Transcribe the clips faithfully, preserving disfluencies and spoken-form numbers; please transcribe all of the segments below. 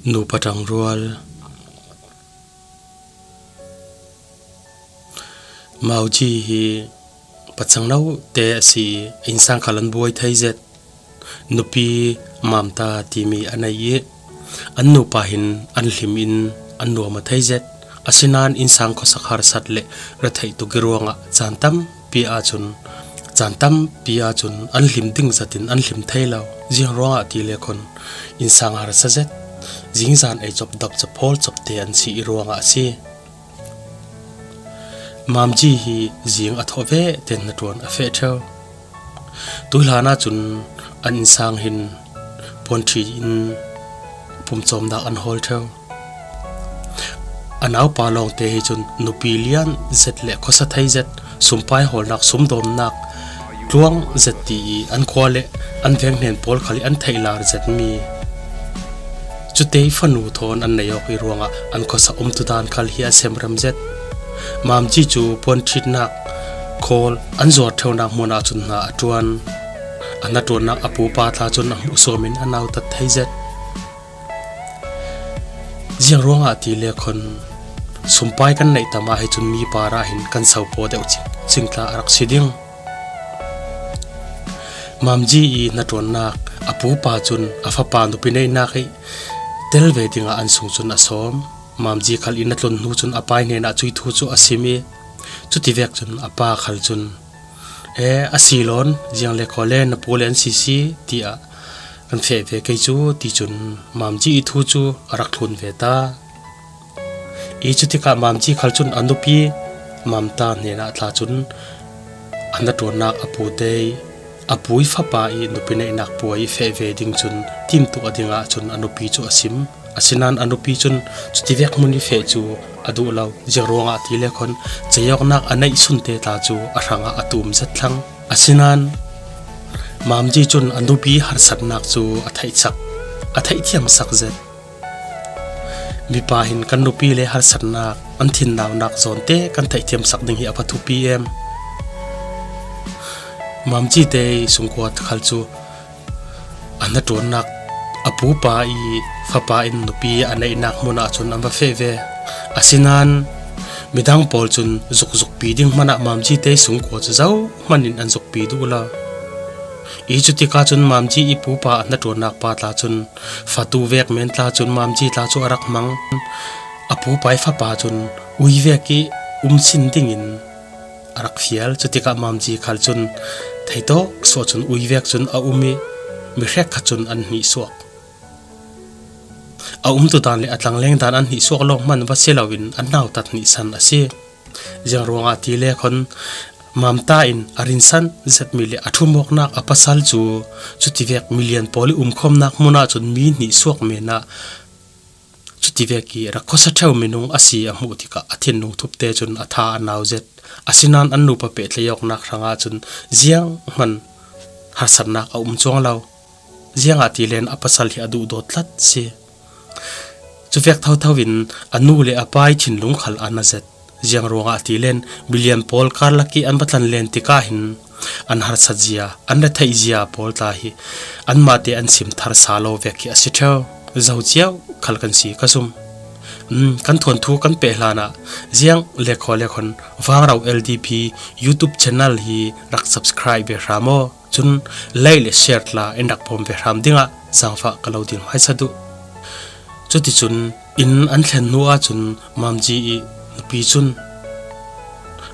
Nupa ṭangrual. Mauji hi pachang naute a si, innsang khal an buai thei zet. Nupi Mamta timi a nei i, an nupa hin an hlim in an nuam a thei zet. Asinain innsang khuasak harsat le retheih tuk i ruangah caan tampi ahcun, caan tampi ahcun an hlim ding zatin an hlim thei lo. Ziang ruangah ti le khon innsang harsa zet, zingzan ei cop dap capawl copte an si i ruangah a si. Mamji hi zing a thawh ve ten hnaṭuan a feh ṭheu. Tuihlan ahcun an innsang hin puanṭhi in pumcawmnak an hawl ṭheu. A naupa lawngte hi cun nupi lian zet le khuasa thei zet, sumpai hawlnak, sumdawmnak tluang zet ti i an khua le an venghnen pawl khal i an theihlar zetmi, cute i fanu thawn an nei awk i ruangah an khuasa umtudan khal hi a semrem zet. Mamji cu puanṭhitnak khawl an zuar ṭheunak hmun ahcun hna a ṭuan. A hnaṭuannak a pupa tla cun a hmuhsuam in a nautat thei zet. Ziang ruangah ti le khon sumpai kan neih tam ah hi cun mi par ah hin kan so paw deuh cing, cing tla a rak si ding. Mamji i hnaṭuannak a pupa cun a fapa nupi neihnak i tel ve dingah an sung cun a sawm. Mamji khal i na tlun hnu cun a pai hnenah cui thu cu a sim i, cutivek cun a pa khal cun, "E, a si lawn, ziang le khaw le na pu le an sisi," tiah kan feh ve kei cu, ti cun Mamji i thu cu a rak thlun ve ta. I cutikah Mamji khal cun a nupi Mamta hnenah tla cun a hnaṭuannak a pute i, a pu i fapa i nupi neihnak puai i feh ve ding cun timtuah dingah cun a nupi cu a sim. Asinain a nupi cun cutivek hmun i feh cu a duh lo. Ziang ruangah ti le khon ceiawknak a neih sunte tla cu a hrangah a tum zet thlang. Asinain Mamji cun a nupi harsatnak cu a theihsak, a theihthiamsak zet. Mipa hin kan nupi le harsatnak, an thinnaunak zawnte kan theihthiamsak ding hi a va thupi em. Mamji te sungkua khal cu a hnaṭuannak a pupa i fapa in nupi a neihnak hmun ahcun an va feh ve. Asinain midang pawl cun zukzukpi ding hmanh ah Mamji te sungkua cu zohman in an zukpi duh lo. I cutikah cun Mamji i pupa a hnaṭuannak pa tla cun fatu vek men tla cun Mamji tla cu a rak hmang. A pupa i fapa cun ui vek i um sin dingin a rak fial. Cutikah Mamji khal cun theitawk suah cun ui vek cun a um i mi hrekkhat cun an hnihsuak. A umtudan le a tlangleng dan an hnihsuak lawng hmanh va si loin an nautat hnihsan a si. Ziang ruangah ti le khon Mamta in a rinsan zetmi le a ṭhumawknak a pasal cu cutivek milian pawl i umkhawmnak hmun ahcun mi hnihsuak men ah cutivek i rak khuasa ṭheu minung a si a hmuh tikah a thinlung thupte cun a tha a nau zet. Asinain an nupa pehtlaih awknak hrangah cun zianghman harsatnak a um cuang lo. Ziangahtile a pasal hi a duhdawt tlat si. Cuvek thotho in a nu le a pa i thinlung khal a na zet. Ziang ruangah tile milian pawl karlak i an va tlanlen tikah hin an harsat zia, an retheih zia pawl tla hi anmahte an sim thar sa lo vek hi a si ṭheu. Zo cio khal kan si ka zum. Um, kan thuanthu kan peh hlanah ziang le khaw le khon Vangrau L D P YouTube channel hi rak subscribe ve hram aw. Cun like le share tla in rak bawm ve hram dingah zaangfah ka lo dil hmaisa duh. Cuticun inn an thlen hnu ahcun Mamji i nupi cun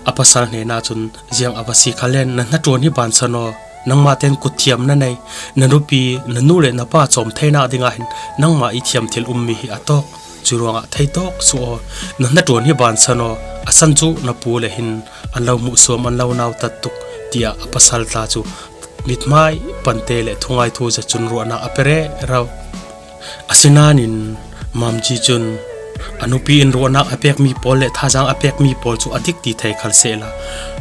a pasal hnenah cun, "Ziang a va si kha len, na hnaṭuan hi bansan aw, nangmah ten kutthiam na nei, na nupi, na nu le na pa cawm theinak dingah hin nangmah i thiam thil ummi hi a tawk. Cu ruangah theitawk suh aw, na hnaṭuan hi bansan aw, a san cu na pu le hin an lo hmuhsuam, an lo nautat tuk," tiah a pasal tla cu mithmai pante le thungai thu zet cun ruahnak a pe rero. Asinain Mamji cun a nupi in ruahnak a pekmi pawl le thazaang a pekmi pawl cu a dik ti thei khal sehla,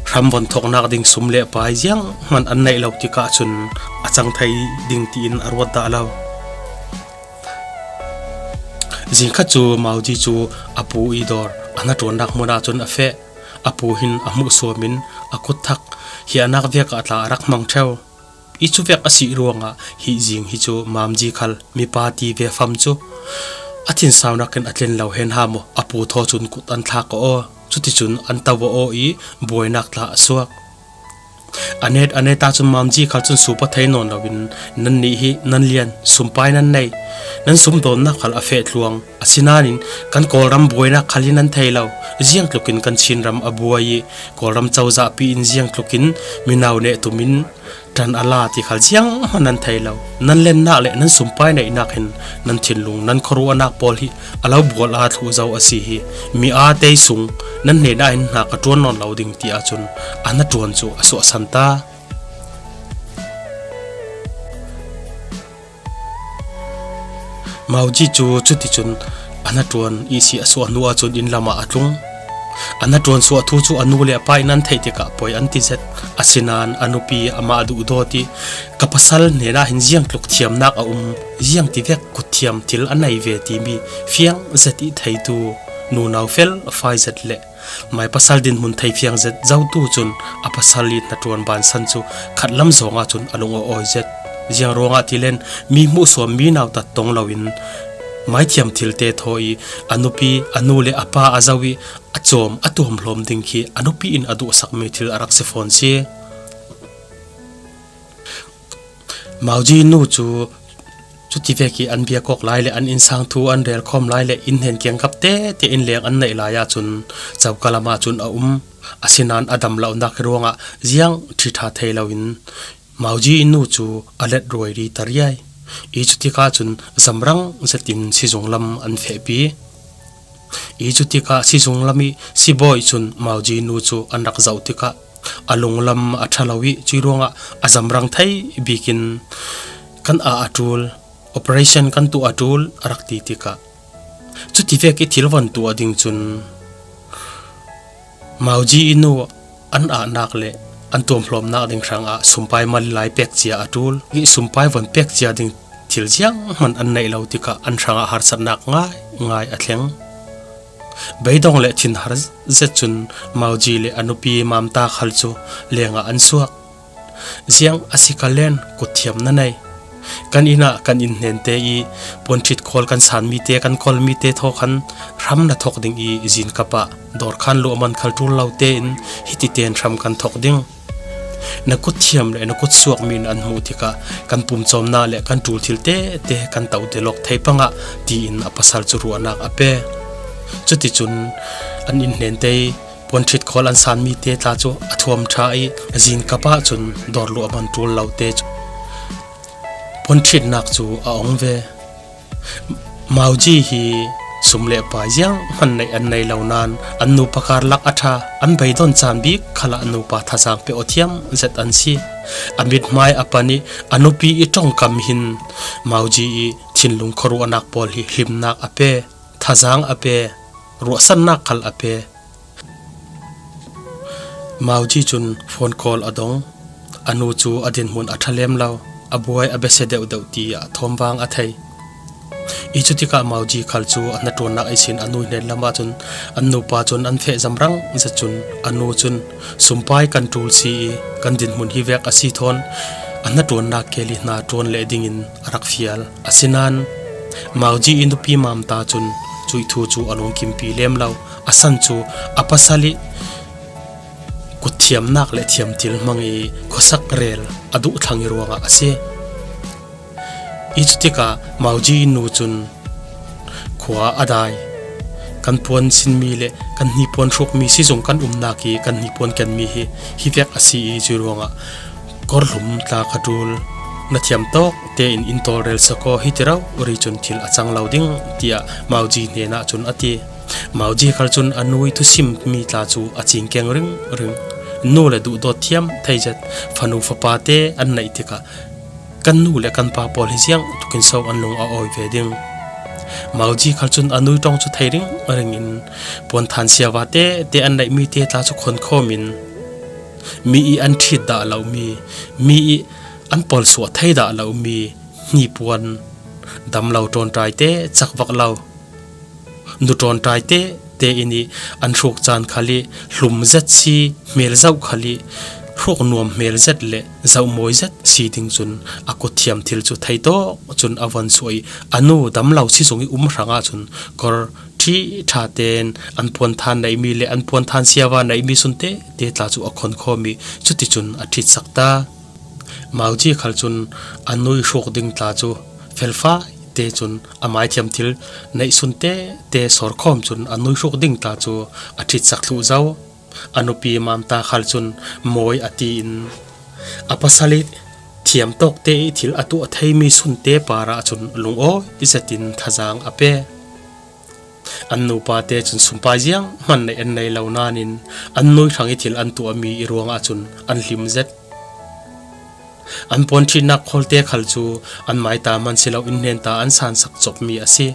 hram von thawknak ding sum le pai zianghman an neih lo tikah cun a cang thei ding tiin a ruat dah lo. Zingkhat cu Mamji cu a pu i dawr a hnaṭuannak hmun ahcun a feh. A pu hin a hmuhsuam in a kut thak hiahnak vek ah tla a rak hmang ṭheu. I cuvek a si ruangah hi zing hi cu Mamji khal mipa ti ve fam cu A thinsaunak in a tlen lo hen ha maw, a pu thaw cun kut an thlak aw, cuticun an to aw i buainak tla a suak. A net a net ahcun Mauji khal cun supa thei nawn loin, "Nannih hi nan lian, sumpai nan nei, nan sumdawnnak khal a feh tluang. Asinain kan Kawlram buainak khal hi nan thei lo, ziangtlukin kan Chinram a buai i Kawlram cozahpi in ziangtlukin mino neh tumin ṭan a la ti khal zianghman nan thei lo. Nan lennak le nan sumpai neihnak hin nan thinlung, nan khuaruahnak pawl hi a lo bual a thluh zo a si hi. Mi aa tei sung nan hnenah hin hna ka ṭuan nawn lo ding," ti ahcun a hnaṭuan cu a suahsan ta. Mauji cu cuticun a hnaṭuan ihsi a suah hnu ahcun inn lamah a tlung. A hnaṭuan suah thu cu a nu le a pa in an theih tikah poi an ti zet. Asinain a nupi amah a duhdawt i, "Ka pasal hnenah hin ziangtluk thiamnak a um, ziangtivek kutthiam thil a nei ve," timi fiang zet i theitu nunau fel fai zet le mai pasal dinhmun thei fiang zet zotu cun a pasal i hnaṭuan bansan cu khatlam zong ahcun a lung a awi zet. Ziang ruangah ti len, mi hmuhsuam mi nautat tong loin maithiam thilte thaw i a nupi, a nu le a pa a zoh i a cawm a tuamhlawm ding khi a nupi in a duhsakmi thil a rak si fawn si. Mauji nu cu cutivek i an biak awk lai le an innsang thu an rel khawm lai le inn hnen kiangkap tete in leng an neih lai ahcun coka lam ahcun a um. Asinain a dam lonak ruangah ziang ṭhi ṭha thei loin Mauji i nu cu a let ruai rih ta riai. I cutikah cun zamrang zetin sizung lam an fehpi. I cutikah sizung lam i sibawi cun Mauji nu cu an rak zoh tikah a lunglam a ṭha lo i cuih ruangah a zamrang thei bikin kan ah a ṭul, operation kan tuah a ṭul a rak ti tikah, cutivek i thil von tuah ding cun Mauji i nu an ahnak le an tuamhlawmnak ding hrangah sumpai mal lai pek cia a ṭul i sumpai von pek cia ding thil zianghman an neih lo tikah an hrangah harsatnak ngai ngai a thleng. Beidong le thinhar zet cun Mauji le a nupi Mamta khal cu lengah an suak. Ziang a si ka len, kutthiam na nei. Kan inn ah kan inn hnente i puanṭhit khawl kan sanmite, kan kolmite thaw khan hram na thawk ding i zinkap ah dawrkhan luahman khal ṭul lo tein hiti tein hram kan thawk ding. Na kutthiam le na kutsuakmi in an hmuh tikah kan pumcawmnak le kan ṭul thil tete kan to delawk thei pangah, tiin a pasal cu ruahnak a pe. Cuticun an inn hnente i puanṭhit khawl an sanmite tla cu a thuam ṭha i zinkap ahcun dawr luahman ṭul lo te cu puanṭhitnak cu a ong ve. Mauji hi sum le pai zianghman neih an nei lo nain an nupa karlak a ṭha, an beidon caan bik khalah nupa thazaang pe aw thiam zet an si. A mithmai a pan i a nupi i ṭongkam hin Mauji i thinlung khuaruahnak pawl hi hlimnak a pe, thazaang a pe, ruahsannak khal a pe. Mauji cun phone call a dong. A nu cu a dinhmun a ṭha lem lo, a buai a biasia deuhdeuh tiah thawmvang a thei. I cutikah Mauji khal cu a hnaṭuannak ihsin a nu hnen lam ahcun an nupa cun an feh zamrang zet cun a nu cun, "Sumpai kan ṭul si i kan dinhmun hi vek a si thawn a hnaṭuannak kel i hna ṭuan leh dingin a rak fial." Asinain Mauji i nupi Mamta cun cuih thu cu a lungkimpi lem lo. A san cu a pasal i kutthiamnak le thiamtil hmang i khuasak rel a duh thlang i ruangah a si. I cutikah Mauji nu cun khua a dai. Kan puan sinmi le kan hnipuan hrukmi sizung kan umnak i kan hnipuan kenmi hi hivek a si i cuih ruangah kawrhlum tla ka ṭul, na thiam tawk tein in tawlrel sakaw, hiti rori cun thil a cang lo ding, tiah Mauji hnenah cun a ti. Mauji khal cun a nu i thusimmi tla cu a cingkeng ringring. Nu le duhdawt thiam thei zet fanu fapa te an neih tikah kan nu le kan pa pawl hi ziang tukin so an lung a awi ve ding. Mauji khal cun a nu i ṭong cu thei ringring in puanthan siava tete an neihmi te tla cu khonkhawm in mi i an ṭhit dah lomi, mi i an pawlsuah thei dah lomi, hnipuan dam lo ṭawnṭai te, cakvak lo nu ṭawnṭai tete in i an hruk caan khal i hlum zet si, hmel zoh khal i hruk nuam hmel zet le zoh mawi zet si ding cun a kut thiam thil cu thei tawk cun a von suah i a nu damlo sizung i um hrangah cun kawr ṭhi ṭha tein an puanthan neihmi le an puanthan siava neihmi sun tete tla cu a khon khawm i cuticun a ṭhitsak ta. Mauji khal cun a nui hruk ding tla cu felfai te cun a maithiam thil neih sun tete sawr khawm cun a nui hruk ding tla cu a ṭhitsak thluh zo. A nupi Mamta khal cun mawi a tiin a pasal i thiam tawk te i thil a tuah theimi sunte parah cun lungawi zetin thazaang a pe. An nupa te cun sumpai zianghman neih an nei lo nain an nui hrang i thil an tuahmi i ruangah cun an hlim zet. An puan ṭhitnak khawlte khal cu an maita hman si lo in hnenta an sansak copmi a si.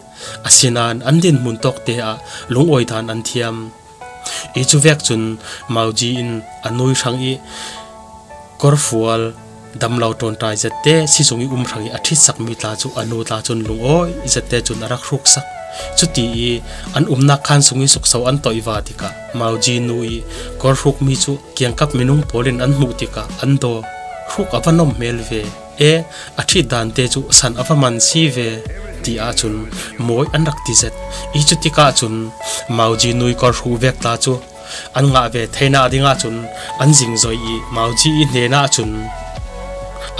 Asinain an dinhmun tawk te ah lungawi dan an thiam. I cuvek cun Mauji in a nui hrang i kawrfual damlo ṭawnṭai zette sizung i um hrang i a ṭhitsakmi tla cu a nu tla cun lungawi zette cun a rak hruksak. Cuti i an umnak khaan sung i sukso an toih va tikah Mauji nu i kawr hrukmi cu kiangkap minung pawl in an hmuh tikah an daw. Hruk a va nuam hmel ve. E, a ṭhit dante cu san a va man si ve, tiah cun mawi an rak ti zet. I cutikah cun Mauji nui kawr hruk vek tla cu an ngah ve theinak dingah cun an zingzoi i Mauji i hnenah cun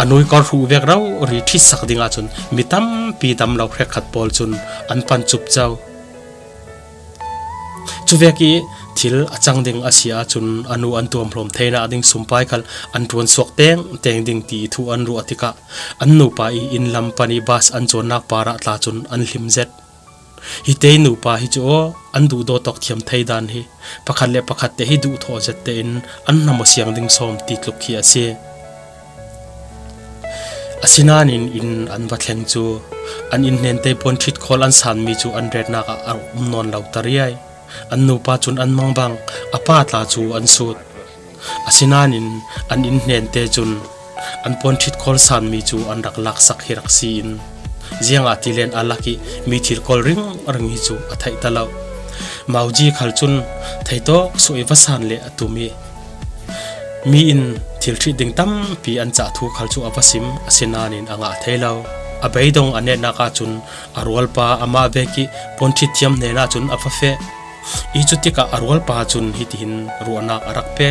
a nui kawr hruk vek rori ṭhitsak dingah cun mi tampi damlo hrekkhat pawl cun an pan cup co. Cuvek i thil a cang ding a si ahcun a nu an tuamhlawm theinak ding sumpai khal an ṭuan suak tengteng ding ti thu an ruah tikah an nupa i inn lam pan i bas an cawnnak parah tla cun an hlim zet. Hi tei nupa hi cu aw, an duhdaw tawk thiam thei dan hi pakhat le pakhat te hi duhthawh zet tein an hnam aw siang ding sawm ti tluk hi a si. Asinain inn an va thleng cu an inn hnen te puan ṭhit khawl an sanmi cu an retnak ah a um nawn lo ta riai. An nupa cun an mangbang, a pa tla cu an sut. Asinain an inn hnen te cun an puan ṭhit khawl sanmi cu an rak laksak hi rak si in, ziangahtile a lak i mi thil kawl ringring hi cu a theih ta lo. Mauji khal cun theitawk suah i va san le a tum i mi in thil ṭhit ding tampi an cah thu khal cu a va sim, asinain a ngah thei lo. A beidong a netnak ahcun a rualpa amah vek i puan ṭhit thiam hnenah cun a va feh. I cutikah a rualpa cun hitihin ruahnak a rak pe.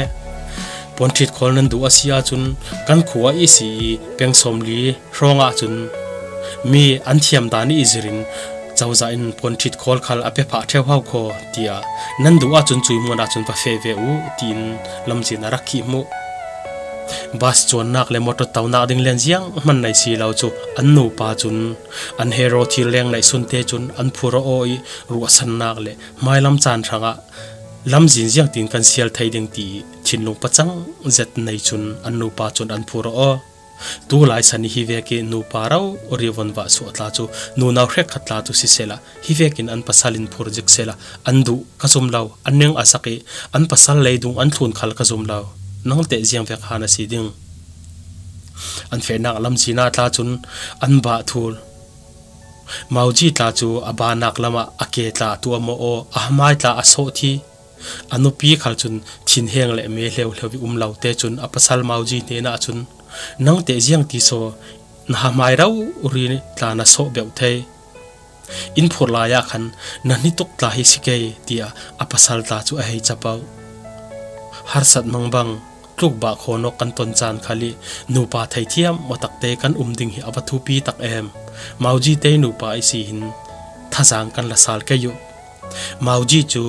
Puan ṭhit khawl nan duh a si ahcun kan khua i si i peng sawmli hrawng ahcun mi an thiam dan i zir in cozah in puan ṭhit khawl khal a pe phah ṭheu hau khaw, tiah nan duh ahcun cui hmun ahcun va feh ve u, tiin lamzin a rak khih hmuh. Bas cuannak le motor tonak ding len zianghman nei si lo cu an nupa cun an hero thil leng neih sunte cun an phur aw i ruahsannak le hmailam caan hrangah lamzin ziangtin kan sial thei ding ti thinlung pacang zet nei cun an nupa cun an phur aw. Tu lai san i hi vek i nupa rori von vah suah tla cu nunau hrekkhat tla cu sisehla hi vekin an pasal in phur zik sehla an duh ka zum lo, an ning a zak i an pasal leidung an thlun khal ka zum lo. Nang teh ziang vek han a si ding. An fehnak lamzin ah tla cun an bah thul. Mauji tla cu a bahnak lamah a ke tla a tuah maw aw, a hamai tla a sawh thi. A nupi khal cun thinheng le me hleuhleu i um lo te cun a pasal Mauji hnenah cun, nang teh ziang ti saw na hamai rori tla na sawh beuh thei. In phurh lai ah khan na hnituk tla hi si kei, tiah a pasal tla cu a hei capoh. Harsat mangbang, tlukbah khawnawk kan ton caan khal i nupa theithiam awtakte kan um ding hi a va thupi tak em. Mauji tei nupa i si hin thazaang kan la sal kei uh. Mauji cu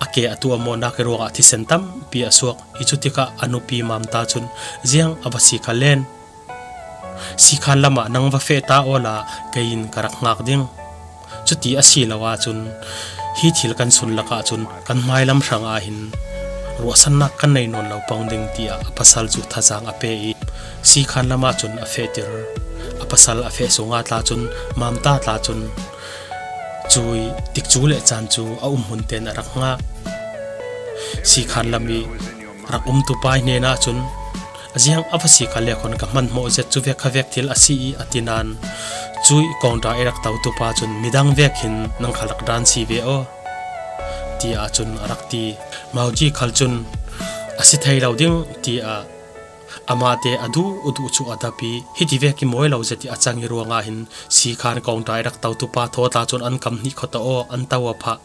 a ke a tuah mawhnak i ruangah thisen tampi a suak i cutikah a nupi Mamta cun ziang a va si kha len. Sikhan lamah nang va feh ta awla kei in ka rak hngak ding. Cuti a si lo ahcun hi thil kan sun lakah cun kan hmailam hrang ah hin ruahsannak kan nei nawn lo pang ding, tiah a pasal cu thazaang a pe i Sikhan lamah cun a fehtir. A pasal a feh sungah tla cun Mamta tla cun cui tikcu le caan cu a umhmun tein a rak hngak. Sikhan lam i rak umtu pa i hnenah cun a ziang a va si kha le khon ka hmanhmawh zet cu vek kha vek thil a si i a ti nain cui kawngda i rak totu pa cun midang vek hin nang kha rak dan si ve aw, tiah cun a rak ti. Mauji khal cun a si thei lo ding, tiah Amahte a duh duh chu a dap i, hiti vek i mawi lo zet i a cang i ruangah hin, sikhan kawng dai rak totu pa thaw tla cun an kam hnih khawt aw, an to a phah.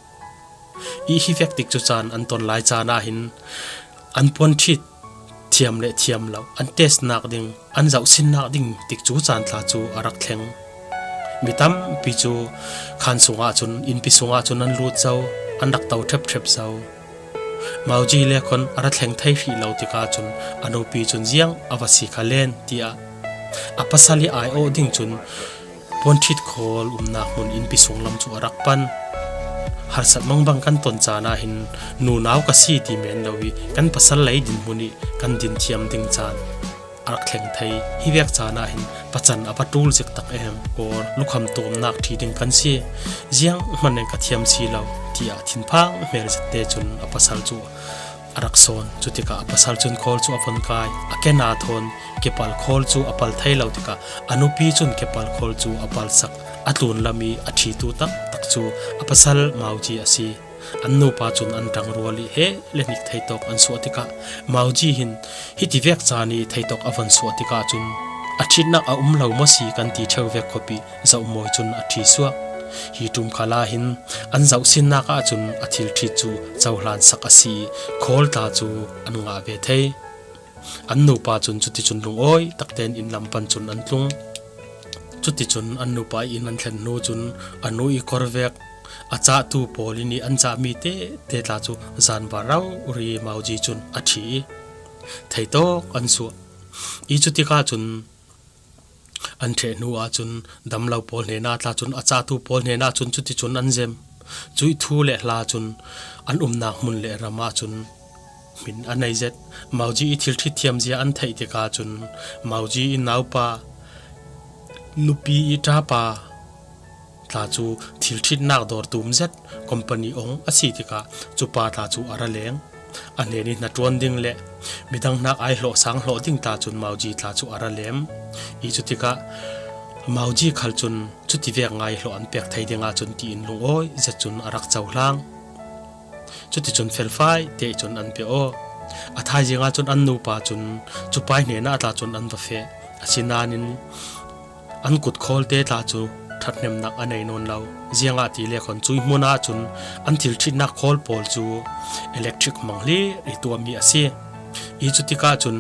I hi vek tik cu caan an ton lai caan ah hin an puan ṭhit thiam le thiam lo, an test nak ding, an zohsinnak ding tik cu caan tla cu a rak thleng. Mi tampi cu khan sungah cun, innpi sungah cun an lut zo, an rak to ṭhepṭhep zo. Mauji le khon a ra thleng thei hrih lo tikah cun a nupi cun ziang a va si kha len, tiah a pasal i aiawh ding cun puanṭhit khawl umnak hmun innpi sunglam cu a rak pan. Harsat mangbang kan ton caan ah hin nunau ka si ti men lo i kan pasal lei dinhmun i kan din thiam ding caan a rak thleng thei. Hi vek caan ah hin pacan a va ṭul zik tak em, or lukham tuamnak ṭhi ding kan si, zianghman in ka thiam si lo, tiah thinphang hmel zette cun a pasal cu a rak sawn. Cutikah a pasal cun khawl cu a von kai, a kena thawn kepal khawl cu a pal thei lo tikah a nupi cun kepal khawl cu a palsak. A tlunlam i a ṭhitu taktak cu a pasal Mauji a si. An nupa cun an ṭangrual i he le hnik theitawk an suah tikah Mauji hin hiti vek caan i theitawk a von suah tikah cun a ṭhitnak a um lo maw si kan ti ṭheu vek khawp i zohmawi cun a ṭhi suak. Hi ṭum khal ah hin an zohsinnak ah cun a thil ṭhit cu cohlan sak a si i khawl tla cu an ngah ve thei. An nupa cun cuticun lungawi taktein inn lam pan cun an tlung. Cuticun an nupa i inn an thlen hnu cun a nu i kor vek a cahtu pawl in i an cahmi tete tla cu zanvar rori Mauji cun a ṭhi i theitawk an suah. I cutikah cun an ṭheh hnu ahcun damlo pawl hnenah tla cun a cahtu pawl hnenah cun cuticun an zem. Cuih thu le hla cun an umnak hmun le ram ahcun hmin a nei zet. Mauji i thil ṭhit thiamzia an theih tikah cun Mauji i naupa, nupi i ṭapa tla cu thil ṭhitnak dawr tum zet company ong a si tikah cupa tla cu a ra leng. A hnen i hnaṭuan ding le midang hnak ai hlawh sang hlawh ding tla cun Mauji tla cu a ra lem. I cutikah Mauji khal cun cuti vek ngai hlawh an pek thei ding ahcun tiin lungawi zet cun a rak cohlang. Cuticun felfai te cun an pe aw. A thaizing ahcun an nupa cun cupa i hnenah tla cun an va feh. Asinain an kut khawl te tla cu ṭhathnemnak a nei nawn lo. Ziangahtile khon cuih hmun ahcun an thil ṭhitnak khawl pawl cu electric hmang hlir i tuahmi a si. I cutikah cun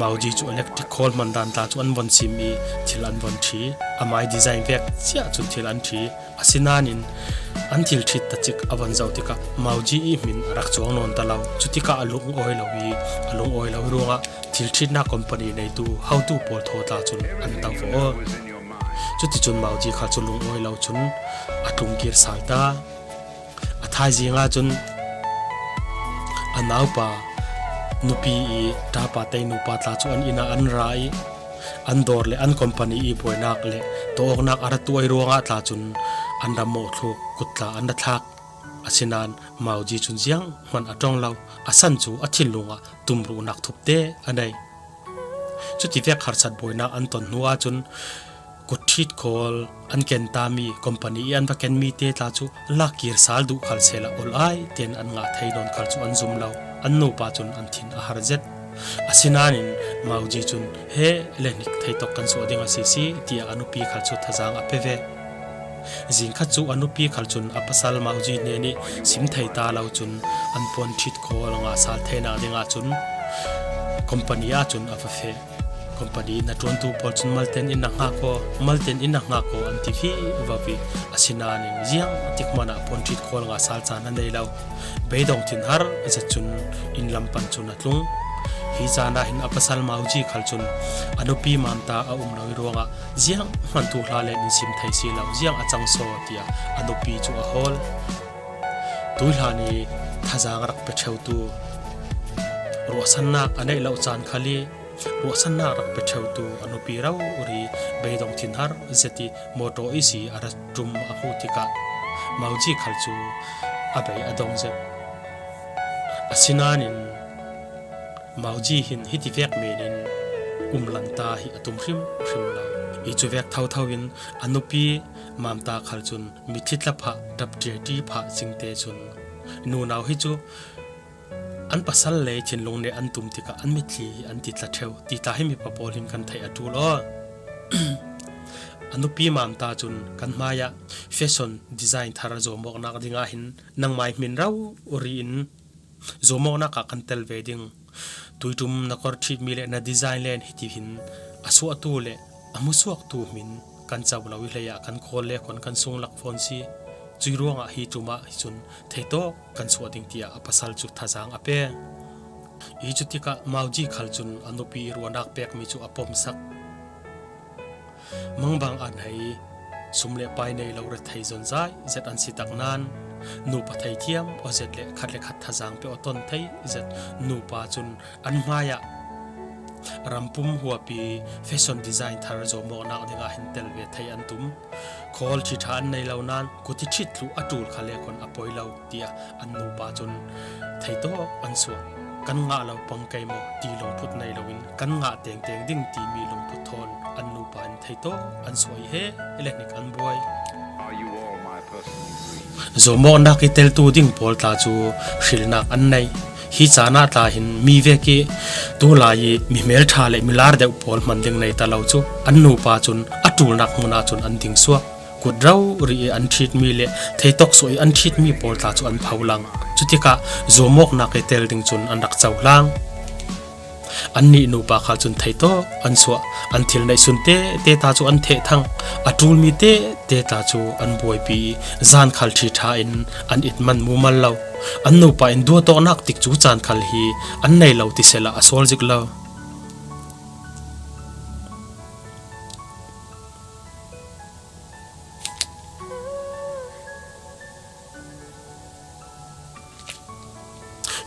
Mauji cu electric khawl hman dan tla cu an von sim i thil an von ṭhi. Amai design vek cia cun thil an ṭhi. Asinain an thil ṭhit tacik a von zoh tikah Mauji i hmin a rak cuang nawn ta lo. Cutikah a lungawi lo i a lungawi lo ruangah thil ṭhitnak company neitu hotu pawl thaw tla cun an to aw. Cuticun Mauji khal cu lungawi lo cun a tlungkir sal ta. A thaizing ahcun a naupa nupi i ṭapa tei nupa tla cu an inn ah an ra i an dawr le an company i buainak le tawknak a ra tuai ruangah tla cun an ra mawhthluk kut tla an ra thlak. Asinain Mauji cun zianghman a ṭong lo, a san cu a thinlung ah tumruhnak thupte a nei. Cuti vek harsat buainak an ton hnu ahcun kutṭhit khawl an kentami company i an va kenmi te tla cu lakkir sal duh khal sehla ol ai tein an ngah thei nawn khal cu an zum lo. An nupa cun an thin a har zet. Asinain Mauji cun he le hnik theitawk kan suah ding a si si, tiah a nupi khal cu thazang a pe ve. Zingkhat cu a nupi khal cun a pasal Mauji hnen i sim thei ta lo cun an puan ṭhit khawl ngah sal theinak ding ahcun company ahcun a va feh. Company hnaṭuantu pawl cun malten in na hngak aw, malten in na hngak aw an ti vivo i, asinain ziang tik hmanh ah puan ṭhit khawl ngah sal caan a nei lo. Beidong thinhar zet cun inn lam pan cun a tlung. Hi caan ah hin a pasal Mauji khal cun a nupi Mamta a um lo i ruangah zianghman tuuhla len in sim thei si lo, ziang a cang saw tiah a nupi cu a hawl. Tuihlan i thazang rak pe ṭheutu, ruahsannak a neih lo caan khal i ruahsannak rak pe ṭheutu a nupi rori beidong thinhar zet i mawṭaw ihsi a ra ṭum a hmuh tikah Mauji khal cu a bei a dong zet. Asinain Mauji hin hiti vek men in um lanta hi a tum hrimhrim lo. I cu vek thotho in a nupi Mamta khal cun mitthli tla phah, ṭap ṭialṭi phah cingte cun nunau hi cu An pasal le thinlung ne an tum tikah an mitthli an ti tla theu ti tla hi mipa pawl hin kan theih a ṭul aw. A nupi Mamta cun kan hmaiah fashion design thar zawmawknak dingah hin nangmai hmin rori in zawmawknak ah kan tel ve ding. Tuiṭum na kawr ṭhitmi le na design len hiti hin a suahtu le a hmusuaktu hmin kan co lo ih hleiah kan call le khuan kan sunglak fawn si. Cui ruangah hi ṭum ah hi cun theitawk kan suah ding tiah a pasal cu thazang a pek. Hi cu tikah Mauji khal cun a nupi ih ruahnak pekmi cu a pomsak. Mangbang an hei, sum le pai nei lo rethei zonzai zet an si tak nain nupa theithiam aw zet le khat le khat thazang pe aw ton thei zet nupa cun an hmaiah rampum huapi fashion design thar zawmawknak dingah hin tel ve thei an tum. Khawl ṭhiṭha an nei lo nain kuti ṭhit thluh a ṭul kha le khuan a poi lo tiah an nupa cun theitawk an suah. Kan ngah lo pang kei maw ti lungphut nei loin kan ngah tengteng ding timi lungphut thawn an nupa in theitawk an suah ih he le hnik an buai. Zawmawknak ih teltu ding pawl tla cu hrilnak an nei. Hi caan ah tla hin mi vek ih tulai ih mi hmelṭha le mi lar deuh pawl hman ding nei ta lo cu an nupa cun a ṭulnak hmun ahcun an dingsuak. Kut rori ih an ṭhitmi le theitawk suah ih an ṭhitmi pawl tla cu an pholang. Cutikah zawmawknak ih tel ding cun an rak cohlang. Annih nupa khal cun theitawk an suah. An thil neihsun tete ta cu an thehthang. A ṭulmi tete ta cu an buaipi ih zan khal ṭhiṭha in an it man mumal lo. An nupa in duatawknak tikcu caan khal hi an nei lo ti sehla a sual zik lo.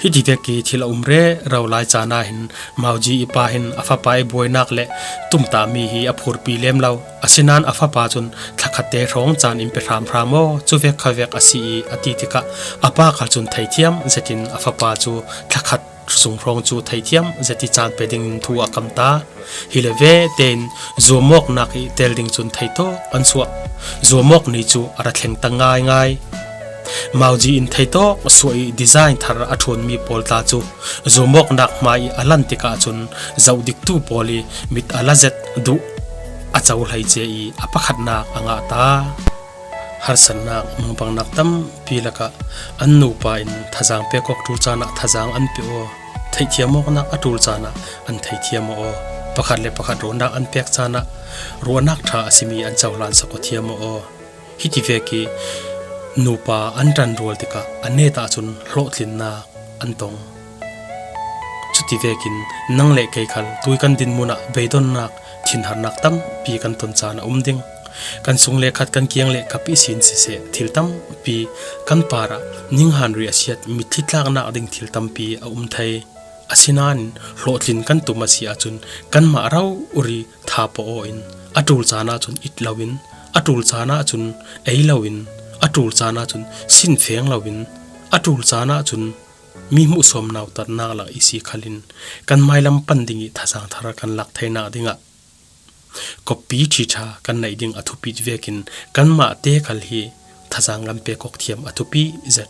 Hiti vek ih thil a um rero lai caan ah hin Mauji ih pa hin a fapa ih buainak le tumtahmi hi a phurpi lem lo. Asinain a fapa cun thlakhatte hrawng caan in pe hramhram aw, cu vek kha vek a si ih a ti tikah a pa khal cun theithiam zetin a fapa cu thlakhat sung hrawng cu theithiam zet ih caan pe dingin thu a kamta. Hi le ve tein zuamawknak ih tel ding cun theitawk an suah. Zuamawk ni cu a ra thleng ta ngaingai. Mauji in theitawk suah ih design thar a ṭhawnmi pawl tla cu zuamawknak hmai ih a lan tikah cun zoh diktu pawl ih mit a la zet duh a co hleice ih a pakhatnak a ngah ta. Harsatnak, mangbannak tampi lakah an nupa in thazang pek awk ṭul caan ah thazang an pe aw. Theihthiam awknak a ṭul caan ah an theihthiam aw. Pakhat le pakhat ruahnak an pek caan ah ruahnak ṭha a simi an cohlan sak aw thiam aw. Hiti vek ih nupa an ṭanrual tikah a net ahcun hlawhtlinnak an tong. Cuti vekin nang le kei khal tui kan dinhmun ah beidonnak, thinharnak tampi kan ton caan a um ding. Kan sung le khat, kan kiang le kap ihsin siseh, thil tampi kan parah ninghan rih a siat mitthli tlaknak ding thil tampi a um thei. Asinain hlawhtlin kan tum a si ahcun kanmah rori tha pawh aw in a ṭul caan ahcun it loin, a ṭul caan ahcun ei loin, a ṭul caan ahcun sinfeng loin, a ṭul caan ahcun mi hmuhsawm nautatnak lak ihsi khalin kan hmailam pan ding ih thazang thar kan lak theinak dingah koppi ṭhiṭha kan neih ding a thupi vekin kanmah te khal hi thazang kan pek awk thiam a thupi zet.